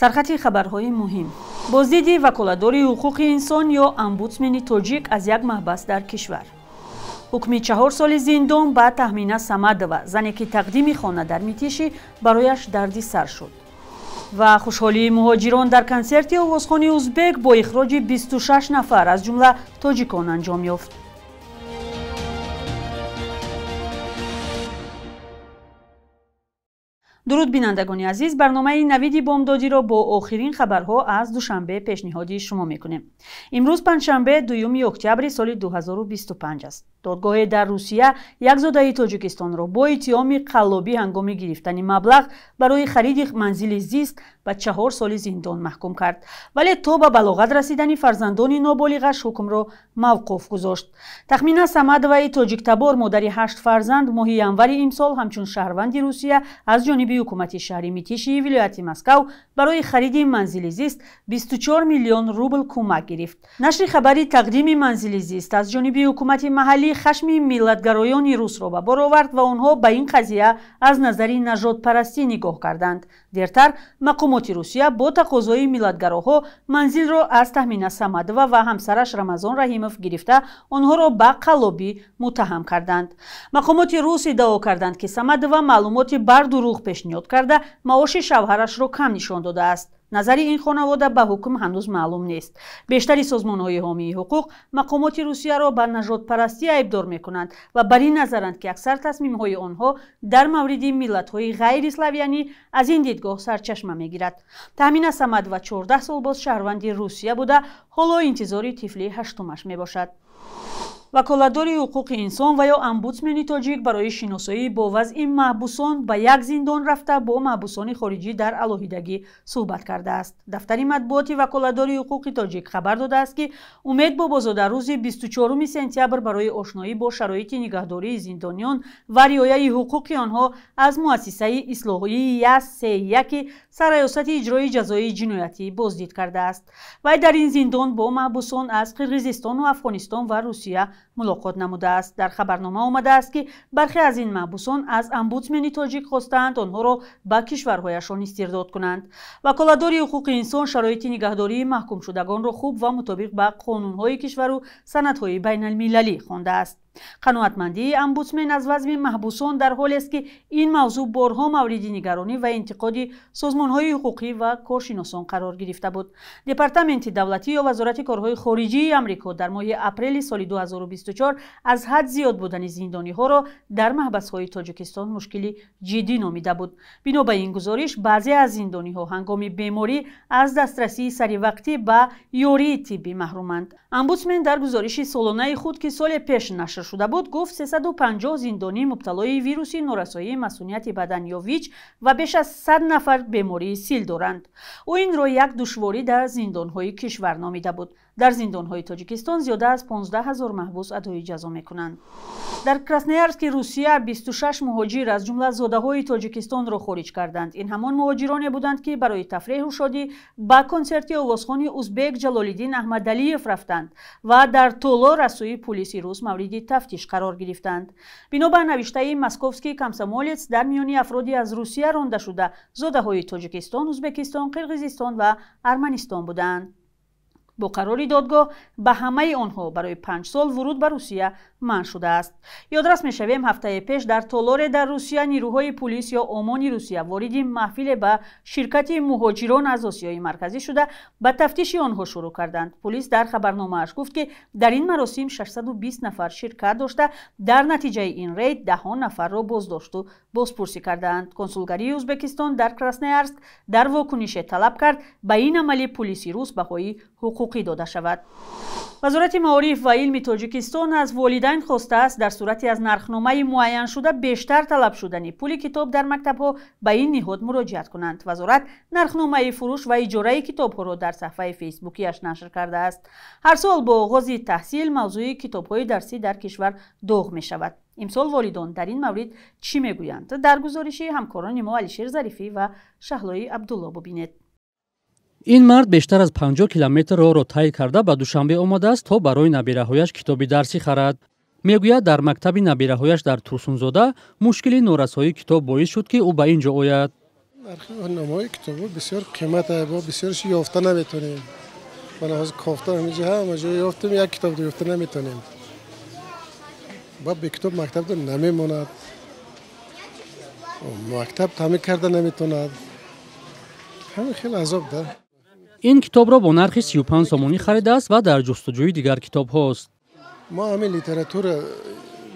Сархати хабарҳои муҳим. Боздиди ваколатдори ҳуқуқи инсон ё омбудсмени тоҷик аз як маҳбас дар кишвар. Ҳукми 4 соли зиндон ба Таҳмина Самадова, зане ки тақдими хона дар Митиши барояш дарди сар шуд. Ва хушҳолии муҳоҷирон дар консерти овозхони узбек бо ихроҷи 26 нафар аз ҷумла тоҷикон анҷом ёфт. Дуруд бинандагони азиз, барномаи Навиди Бомдодиро бо охирин хабарҳо аз Душанбе пешниҳоди шумо мекунем. Имрӯз панҷшанбе, 2 октябри соли 2025 аст. Додгоҳе дар Русия як зодаи Тоҷикистонро бо иттиҳоми қаллобӣ ҳангоми гирифтани маблағ барои хариди манзили зист ба 4 соли зиндон маҳкум кард. Вале то ба балоғат расидани фарзандони ноболиғаш ҳукмро мавқуф гузошт. Тахмина Самадоваи тоҷиктабор, модари 8 фарзанд, моҳи январи имсол ҳамчун шаҳрванди Русия аз ҷониби ҳукумати шаҳри Митишии вилояти Москав барои хариди манзили зист 24 миллион рубл кӯмак гирифт. Нашри хабари тақдими манзили зист аз ҷониби ҳукумати маҳаллӣ хашми миллатгароёни русро ба бор овард ва онҳо ба ин қазия аз назари нажодпарастӣ нигоҳ карданд. Дертар мақомоти Русия бо тақозои миллатгароҳо манзилро аз Таҳмина Самадова ва ҳамсараш Рамазон Раҳимов гирифта онҳоро ба қаллобӣ муттаҳам карданд. Мақомоти рус иддао карданд, ки Самадова маълумоти бардурӯғ пешниҳод карда маоши шавҳарашро кам нишон додааст. Назари ин хонавода ба ҳукм ҳанӯз маълум нест. Бештари созмонҳои ҳомии ҳуқуқ мақомоти Русияро ба нажодпарастӣ айбдор мекунанд ва бар ин назаранд, ки аксар тасмимҳои онҳо дар мавриди миллатҳои ғайриславянӣ аз ин дидгоҳ сарчашма мегирад. Таҳмина Самадова 14 сол боз шаҳрванди Русия буда, ҳоло интизори тифли ҳаштумаш мебошад. Ваколатдори ҳуқуқи инсон ва ё омбудсмени тоҷик барои шиносоӣ бо вазъи маҳбусон ба як зиндон рафта бо маҳбусони хориҷӣ дар алоҳидагӣ суҳбат кардааст. Дафтари матбуоти ваколатдори ҳуқуқи тоҷик хабар додааст, ки Умед Бобозода рӯзи 24 сентябр барои ошноӣ бо шароити нигаҳдории зиндониён ва риояи ҳуқуқи онҳо аз муассисаи ислоҳии ЯС-1 сарраёсати иҷрои ҷазои ҷиноятӣ боздид кардааст. Вай дар ин зиндон бо маҳбусон аз Қирғизистону Афғонистон ва Русия мулоқот намудааст. Дар хабарнома омадааст, ки бархе аз ин маҳбусон аз омбудсмени тоҷик хостаанд онҳоро ба кишварҳояшон истирдод кунанд. Ваколатдори ҳуқуқи инсон шароити нигаҳдории маҳкумшудагонро хуб ва мутобиқ ба қонунҳои кишвару санадҳои байналмилалӣ хондааст. Қаноатмандии омбудсмен аз вазъи маҳбусон дар ҳолест, ки ин мавзӯъ борҳо мавриди нигаронӣ ва интиқоди созмонҳои ҳуқуқӣ ва коршиносон қарор гирифта буд. Департаменти давлатӣ ё Вазорати корҳои хориҷии Амрико дар моҳи апрели соли 2024 аз ҳад зиёд будани зиндониҳоро дар маҳбасҳои Тоҷикистон мушкили ҷиддӣ номида буд. Бино ба ин гузориш, баъзе аз зиндониҳо ҳангоми беморӣ аз дастрасии саривақтӣ ба ёрии тиббӣ маҳруманд. Омбудсмен дар гузориши солонаи худ, ки соли пеш нашр шуда буд, гуфт 350 зиндонӣ мубталои вируси норасоии масунияти бадан ё ВИЧ ва беш аз 100 нафар бемории сил доранд. Ӯ инро як душворӣ дар зиндонҳои кишвар номида буд. Дар зиндонҳои Тоҷикистон зиёда аз 15 ҳазор маҳбус адои ҷазо мекунанд. Дар Красноярски Русия 26 муҳоҷир аз ҷумла зодаҳои Тоҷикистонро хориҷ карданд. Ин ҳамон муҳоҷироне буданд, ки барои тафреҳу шодӣ ба консерти овозхони узбек Ҷалолиддин Аҳмадалиев рафтанд ва дар толор аз сӯи пулиси рус мавриди тафтиш қарор гирифтанд. Бино ба навиштаи Московский комсомолец, дар миёни афроди аз Русия ронда шуда зодаҳои Тоҷикистон, Узбекистон, Қирғизистон ва Арманистон буданд. Бо қарори додгоҳ ба ҳамаи онҳо барои 5 сол вуруд ба Русия манъ шудааст. Ёдрас мешавем, ҳафтаи пеш дар толоре дар Русия нирӯҳои пулис ё ОМОНи Русия вориди маҳфиле ба ширкати муҳоҷирон аз Осиёи Марказӣ шуда ба тафтиши онҳо шурӯъ карданд. Пулис дар хабарномааш гуфт, ки дар ин маросим 620 нафар ширкат дошта, дар натиҷаи ин рейд даҳон нафарро боздошту бозпурсӣ кардаанд. Консулгарии Узбекистон дар Красноярск дар вокунише талаб кард ба ин амали пулиси рус баҳои ҳуқуқӣ дода шавад. Вазорати маориф ва илми Тоҷикистон аз волидайн хостааст дар сурати аз нархномаи муайяншуда бештар талаб шудани пули китоб дар мактабҳо ба ин ниҳод муроҷиат кунанд. Вазорат нархномаи фурӯш ва иҷораи китобҳоро дар саҳфаи фейсбукиаш нашр кардааст. Ҳар сол бо оғози таҳсил мавзӯи китобҳои дарсӣ дар кишвар доғ мешавад. Имсол волидон дар ин маврид чӣ мегӯянд? Дар гузориши ҳамкорони мо Алишер Зарифӣ ва Шаҳлои Абдулло бубинед. Ин мард бештар аз 50 километр роҳро тай карда ба Душанбе омадааст, то барои набираҳояш китоби дарсӣ харад. Мегӯяд, дар мактаби набираҳояш дар Турсунзода мушкили норасоии китоб боис шуд, ки ӯ ба ин ҷо ояд. Нархи номҳои китобҳо бисёр қимат, бо бисёрш ёфта наметонем. Мана ҳозир кофта ҳаминҷо ҳама ҷо ёфтем, як китоб ёфта наметонем. Ба бе китоб мактабда намемонад, мактаб таъмин карда наметонад. Ҳамин хеле азоб да. Ин китобро бо нархи 35 сомонӣ харидааст ва дар ҷустуҷӯи дигар китобҳост. Мо ҳамин литература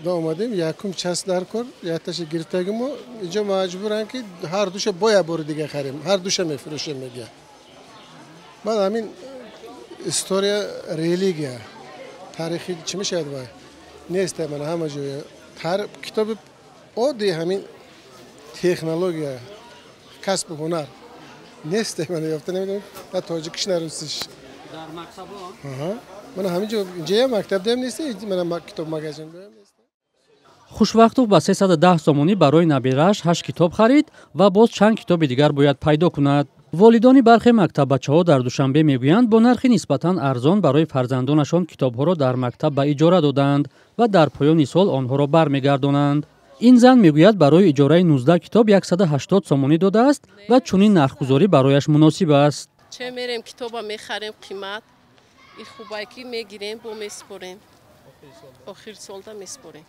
омадем, якум час дар кор, якташа гирифтаги мо инҷо маҷбурам ки ҳар душа бо як бори дига харем, ҳар душа мефурӯшем мегӯяд. Баъд ҳамин история, религия, таърихи чӣ мешавад вай? Нест мана ҳама ҷоя. Китоби оддии ҳамин технология, касбу ҳунар нест, мана ёфта намедонем, на тоҷикиш, на русиш. Дар мактабҳо? Мана ҳамин ҷо инҷоям мактабдаям нест, мана китоб магазиндаям нест. Хушвақтов ба 310 сомонӣ барои набирааш 8 китоб харид ва боз чанд китоби дигар бояд пайдо кунад. Волидони бархе мактаббачаҳо дар Душанбе мегӯянд, бо нархи нисбатан арзон барои фарзандонашон китобҳоро дар мактаб ба иҷора додаанд ва дар поёни сол онҳоро бармегардонанд. Ин зан мегӯяд, барои иҷораи 19 китоб 180 сомонӣ додааст ва чунин нархгузорӣ барояш муносиб аст. Че мерем китоба мехарем қимат, и хубайки мегирем, бо меспорем. Охир солда меспорем.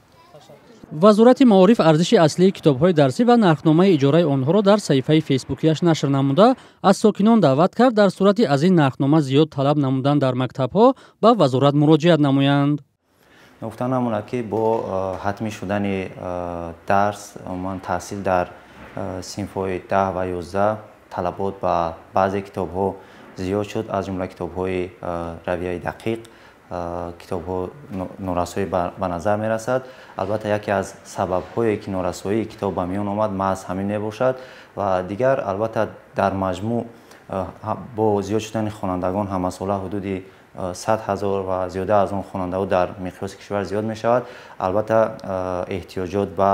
Вазорати маориф арзиши аслии китобҳои дарсӣ ва нархномаи иҷораи онҳоро дар саҳифаи фейсбукияш нашр намуда, аз сокинон даъват кард дар сурати аз ин нархнома зиёд талаб намудан дар мактабҳо ба вазорат муроҷиат намоянд. Гуфта намонад ки бо ҳатмӣ шудани дарс, умуман таҳсил дар синфҳои 10 ва 11 талабот ба баъзе китобҳо зиёд шуд, аз ҷумла китобҳои равияи дақиқ, китобҳо норасоӣ ба назар мерасад. Албатта яке аз сабабҳое ки норасоии китоб ба миён омад маҳз ҳамин мебошад ва дигар албатта дар маҷмӯъ бо зиёд шудани хонандагон ҳамасола ҳудуди 100 ҳазор ва зиёда аз он хонандаҳо дар миқёси кишвар зиёд мешавад. Албатта эҳтиёҷот ба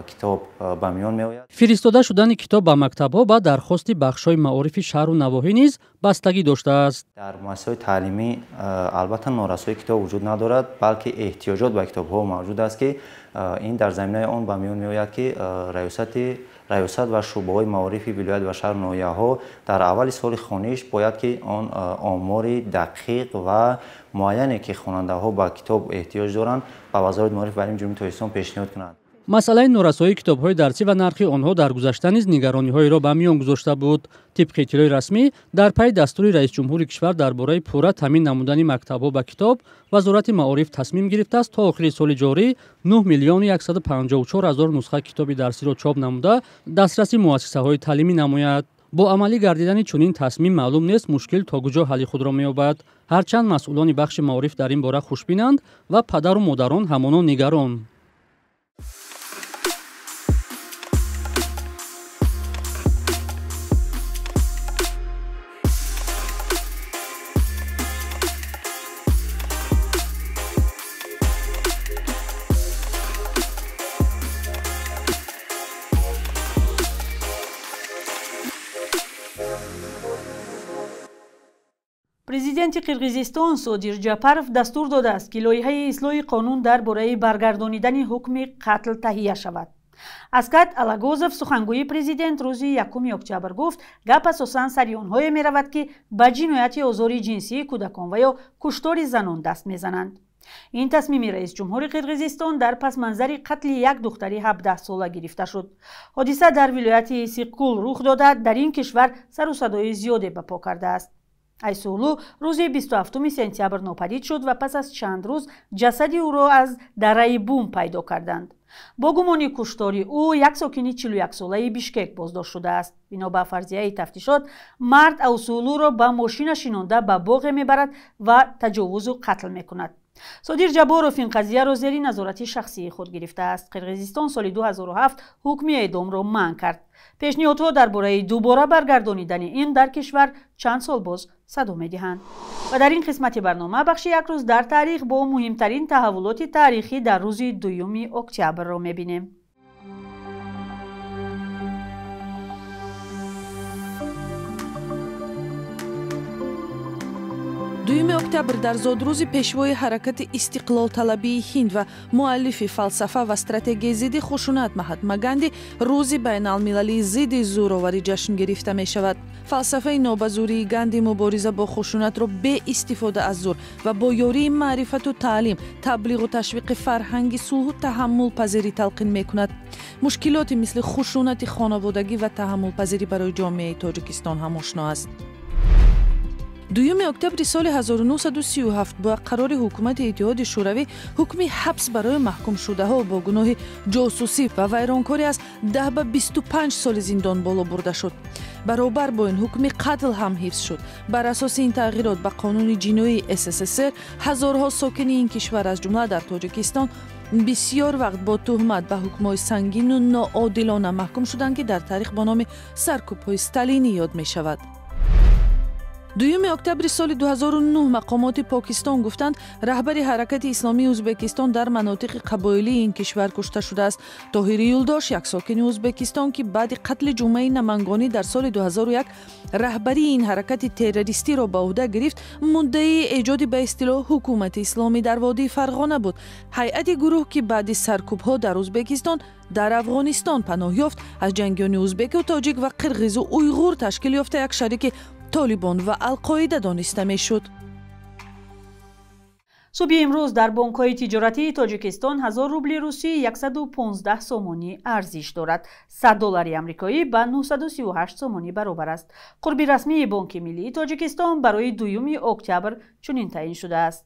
китоб ба миён меояд. Фиристода шудани китоб ба мактабҳо ба дархости бахшҳои маорифи шаҳру навоҳӣ низ бастагӣ доштааст. Дар муассисаҳои таълимӣ албатта норасоии китоб вуҷуд надорад, балки эҳтиёҷот ба китобҳо мавҷуд аст, ки ин дар заминаи он ба миён меояд, ки раёсат ва шӯъбаҳои маорифи вилоят ва шаҳру ноҳияҳо дар аввали соли хониш бояд ки он омори дақиқ ва муайяне ки хонандаҳо ба китоб эҳтиёҷ доранд ба Вазорати маориф ва илми Ҷумҳурии Тоҷикистон пешниҳод кунанд. Масъалаи норасоии китобҳои дарсӣ ва нархи онҳо дар гузашта низ нигарониҳоеро ба миён гузошта буд. Тибқи иттилои расмӣ, дар пайи дастури раисҷумҳури кишвар дар бораи пурра таъмин намудани мактабҳо ба китоб, Вазорати маориф тасмим гирифтааст то охири соли ҷорӣ 9 154 000 нусха китоби дарсиро чоп намуда дастраси муассисаҳои таълимӣ намояд. Бо амалӣ гардидани чунин тасмим маълум нест мушкил то куҷо ҳалли худро меёбад. Ҳарчанд масъулони бахши маориф дар ин бора хушбинанд ва падару модарон ҳамоно нигарон. Президенти Қирғизистон Содир Ҷапаров дастур додааст, ки лоиҳаи ислоҳи қонун дар бораи баргардонидани ҳукми қатл таҳия шавад. Аскат Алагозов, сухангӯи президент, рӯзи 1 октябр гуфт, гап асосан сари онҳое меравад, ки ба ҷинояти озори ҷинсии кӯдакон ва ё куштори занон даст мезананд. Ин тасмими раисҷумҳури Қирғизистон дар пасманзари қатли як духтари 17-сола гирифта шуд. Ҳодиса дар вилояти Исиқкул рух дода, дар ин кишвар сару садои зиёде ба по кардааст. Айсулу рӯзи 27 сентябр нопадид шуд ва пас аз чанд рӯз ҷасади ӯро аз дараи Бум пайдо карданд. Бо гумони куштори ӯ як сокини 41-солаи Бишкек боздошт шудааст. Бино ба фарзияи тафтишот, мард Айсулуро ба мошина шинонда ба боғе мебарад ва таҷовузу қатл мекунад. Содир Ҷаборов ин қазияро зери назорати шахсии худ гирифтааст. Қирғизистон соли 2007 ҳукми эъдомро манъ кард. Пешниҳодҳо дар бораи дубора баргардонидани ин дар кишвар чанд сол боз садо медиҳанд. Ва дар ин қисмати барнома бахши як рӯз дар таърих бо муҳимтарин таҳаввулоти таърихӣ дар рӯзи 2 октябрро мебинем. 2 октябр дар зодрӯзи пешвои ҳаракати истиқлолталабии Ҳинд ва муаллифи фалсафа ва стратегияи зидди хушунат Маҳатма Ганди рӯзи байналмилалии зидди зӯроварӣ ҷашн гирифта мешавад. Фалсафаи нобазурии Ганди мубориза бо хушунатро беистифода аз зур ва бо ёрии маърифату таълим, таблиғу ташвиқи фарҳанги сулҳу таҳаммулпазирӣ талқин мекунад. Мушкилоти мисли хушунати хонаводагӣ ва таҳаммулпазирӣ барои ҷомеаи Тоҷикистон ҳам ошно аст. 2 октябри соли 1937 бо қарори ҳукумати Иттиҳоди Шӯравӣ ҳукми ҳабс барои маҳкумшудаҳо бо гуноҳи ҷосусӣ ва вайронкорӣ аз 10 ба 25 соли зиндон боло бурда шуд. Баробар бо ин ҳукми қатл ҳам ҳифз шуд. Бар асоси ин тағйирот ба қонуни ҷиноии СССР ҳазорҳо сокини ин кишвар аз ҷумла дар Тоҷикистон бисёр вақт бо туҳмат ба ҳукмҳои сангину ноодилона маҳкум шуданд, ки дар таърих бо номи саркӯбҳои сталинӣ ёд мешавад. 2 октябри соли 2009 мақомоти Покистон гуфтанд, раҳбари ҳаракати исломии Ӯзбекистон дар манотиқи қабоилии ин кишвар кушта шудааст. Тоҳири Юлдош, як сокини Ӯзбекистон, ки баъди қатли ҷумъаи намангонӣ дар соли 2001 раҳбарии ин ҳаракати террористиро ба ӯҳда гирифт, муддаии эҷоди ба истилоҳ ҳукумати исломӣ дар водии Фарғона буд. Ҳайати гурӯҳ, ки баъди саркӯбҳо дар Ӯзбекистон дар Афғонистон паноҳ ёфт, аз ҷангиёни ӯзбеку тоҷик ва қирғизу уйғур ташкил ёфта як шарики Толибон ва Алқоида дониста мешуд. Субҳи имрӯз дар бонкҳои тиҷоратии Тоҷикистон 1000 рубли русӣ 115 сомонӣ арзиш дорад. 100 доллари амрикоӣ ба 938 сомонӣ баробар аст. Қурби расмии Бонки Миллии Тоҷикистон барои 2 октябр чунин таъин шудааст.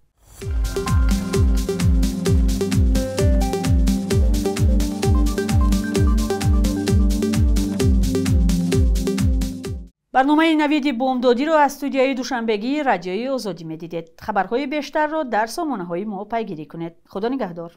Барномаи навиди бомдодиро аз студияи душанбегии Радиои Озодӣ медидед. Хабарҳои бештарро дар сомонаҳои мо пайгирӣ кунед. Худо нигаҳдор.